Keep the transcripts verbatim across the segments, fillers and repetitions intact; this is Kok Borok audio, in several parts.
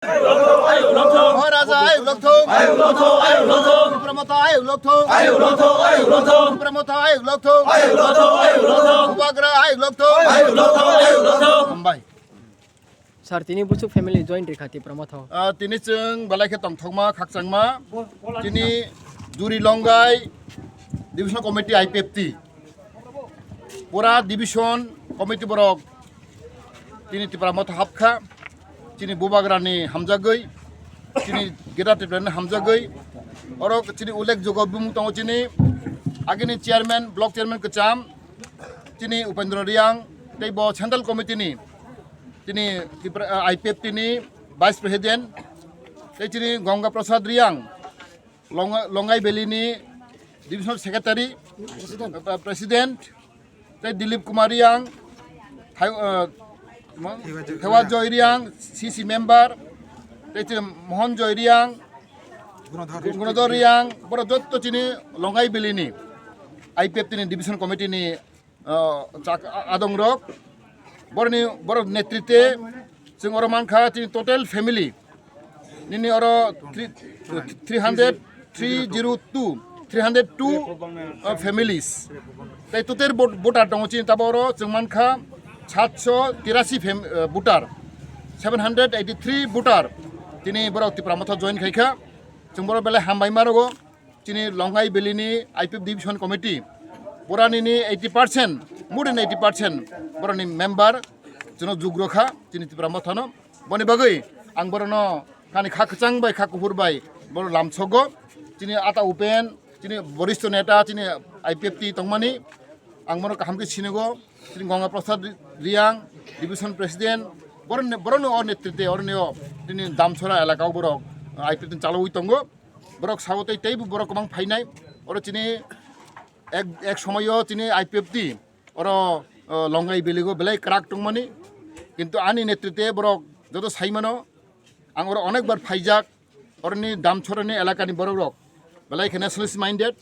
Maharaja ayuk lokthung. Tipra Motha ayuk lokthung. Tipra Motha ayuk lokthung. Bubagra ayuk lokthung. Hambai. Sir, tini buchuk family join rikha Tipra Motha o. Ah, tini chwng belai khe tongthokma, khakchangma. Tini Duri Longai Division Committee I P F T. Pura division committee borok tini Tipra Motha hapkha, chini bubagrani hamjagwi, chini Greater Tipraland hamjagwi. Oro chini ullekh jogo bumung tongo chini agini chairman, block chairman kwcham, chini Upendra Riang, tei bo central committee ni, tini Tipra, I P F T ni vice president, tei chini Ganga Prasad Riang. Longa-, Longai Valley ni Divisional Secretary, President, uh, President, tei Dilip Kumar Riang, Thai-, uh, Thewa Joy Riang, C C member, tei chini Mohan Joy Riang, Gunodhar Riang, borok jotto chini Longai Valley ni I P F T ni Division Committee ni ah, chak-, a-, adongrok, boroni, borok netrite, chwng oro mankha chini total family. Nini oro three, three hundred, three zero two, three hundred two, ah, families. Tei total vot-, voter tongo chini tabo oro chwng mankha satsho tirasi fam-, ah, voter, seven hundred eighty three voter. Tini borok Tipra Motha join khaikha, chwng borok belai hambai ma rogo. Chini Longai Valley ni I P F Division Committee, pura nini eighty percent, more than eighty percent boroni member chwngno jug rwkha chini Tipra Mothano. Boni bagwi ang borokno kani kha kwchang bai kha kuphur bai borok lamsogo. Chini Ata Upen, chini boristo neta, chini I P F T tongmani, ang bono kaham khe sinigo. Chini Ganga Prasad Riang, Division President, borokni, borokni o netrite, oroni o chini Damsora elaka o borok I P F T chalogwi tongo. Borok sao tei, teibo borok kwbang phainai. Oro chini ek, ek somoio chini I P F T oro, o, Longai Valley o belai kwrak tongmani. Kintu ani netrite borok joto saimano, ang oro onekbar phaijak. Oroni Damsorani elakani borok rok belai khe nationalist minded.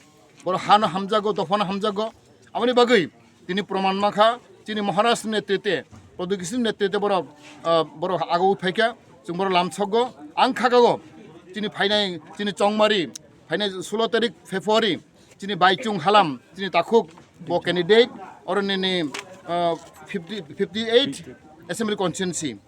Borok hano hamjago, dophano hamjago. Aboni bagwi tini proman mankha, chini Maharaj netrite, Pradyot Kishore netrite borok, ah, borok agoi phaikha, chwng borok lamsokgo. Ang khakago, chini phainai, chini chongmari, phainai sulo tarik February, chini Baichung Halam, chini takhuk bo candidate, oro nini, ah, fifty, fifty eight assembly constituency.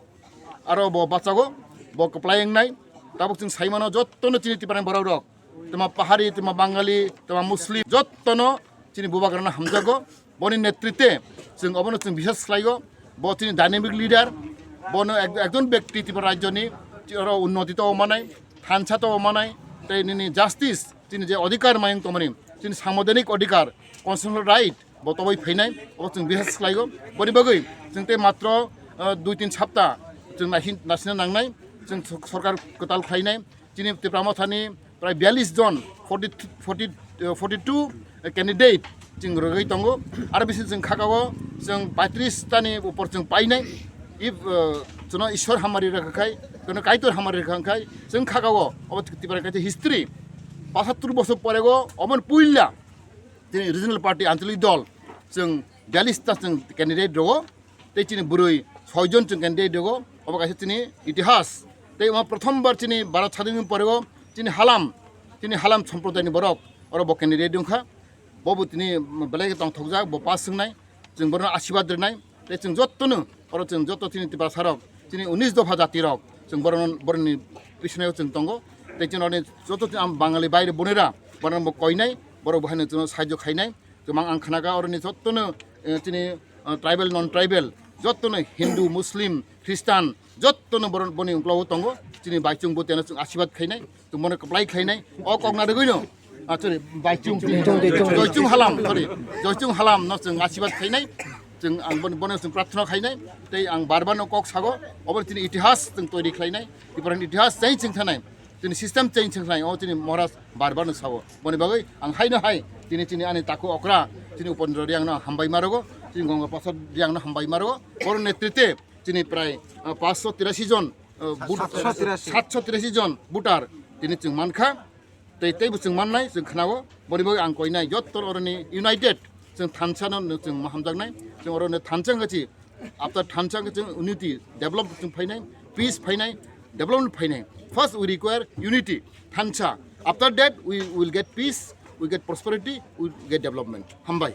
Aro bo bachago, bo kwplai wngnai. Tabuk chwng saimano jottono chini Tiprani borok rok. Twma Pahari, twma Bangali, twma Muslim, jottono chini bubagrano hamjago. Boni netrite chwng obono chwng biswas khlaigo. Bo chini dynamic leader. Bono ek-, ekjon bekti Tripura rajyoni oro unnoti to manai, thansa to manai, tei nini justice, chini je odhikar mayung tongmani, chini sanbidhanik odhikar, constitutional right, bo toboi phainai, obo chwng biswas khlaigo. Boni bagwi chwng tei matro, ah, dui tin sapta chwng naisin-, naisina nangnai, chwng sor-, sorkar kwtal khlainai. Chini Tipra Mothani prai biyalish jon, forty, forty, eh, forty two candidate chwng rwgwi tongo. Aro bisi chwng khakao chwng paitris tani upor chwng painai. If, eh, chwngno Ishwar hamari rwkha khai, chwngno Kaitor hamari rwkha khai, chwng khakao obo Tipra kaisa history. Pachattur bosor porego obo puila chini regional party anchalik dol chwng biyalish ta chwng candidate rogo, tei chini bwrwi soi jon chwng candidate rogo, obo kaisa chini itihas. Tei omo prothom bar chini Bharat sadhini porego chini halam, chini halam somprodayni borok oro bo candidate wngkha. Bo bo tini belai khe tongthokjak, bo pass wngnai, chwng borokno asirwad rwnai. Tei chwng jottono, oro chwng jotto chini Tiprasarok, chini unis dopha jatirok, chwng borokno, borokni bisinayo chwng tongo. Tei chini oroni jotto chini ang Bangali baire bonera, borokno bo koinai, borok bo haino chwngno sahajyo khainai. Chwng ang khnakha oroni jottono, eh, chini, eh, tribal, non tribal, jottono Hindu, Muslim, Christian, jottono borok boni uklogo tongo. Chini baichung bo teno chwng asirwad khainai. Chwng bono kwplai khlainai, o kok narwgwino, ah, sorry, Baichung, Joichung, Joichung. Joichung Halam, sorry, Joichung Halam no chwng asirwad khlainai, chwng ang bono, bono chwng prarthana khlainai, tei ang bar bar no kok sago, obo chini itihas chwng toiri khlainai, Tiprani itihas change chwng thanai, chini system change chwng thanai, o chini Maharaj bar bar no sago, boni bagwi ang haino hai, chini, chini ani takhuk okra, chini Upendra Riang no hambai ma rogo, chini Ganga Prasad Riang no hambai ma rogo, boro netrite, chini prai, ah, paanch sho tirashi jon, ah, but-, satsho tirashi. Satsho tirashi jon voter tini chwng mankha, tei teibo chwng mannai chwng khnao, boni bagwi ang koinai jotto oroni united chwng thansa no chwng ma hamjaknai, chwng oroni thansa wngkha chi, after thansa wngkha chwng unity develop chwng phainai, peace phainai, development phainai. First, we require unity, thansa. After that, we will get peace, we get prosperity, we get development. Hambai.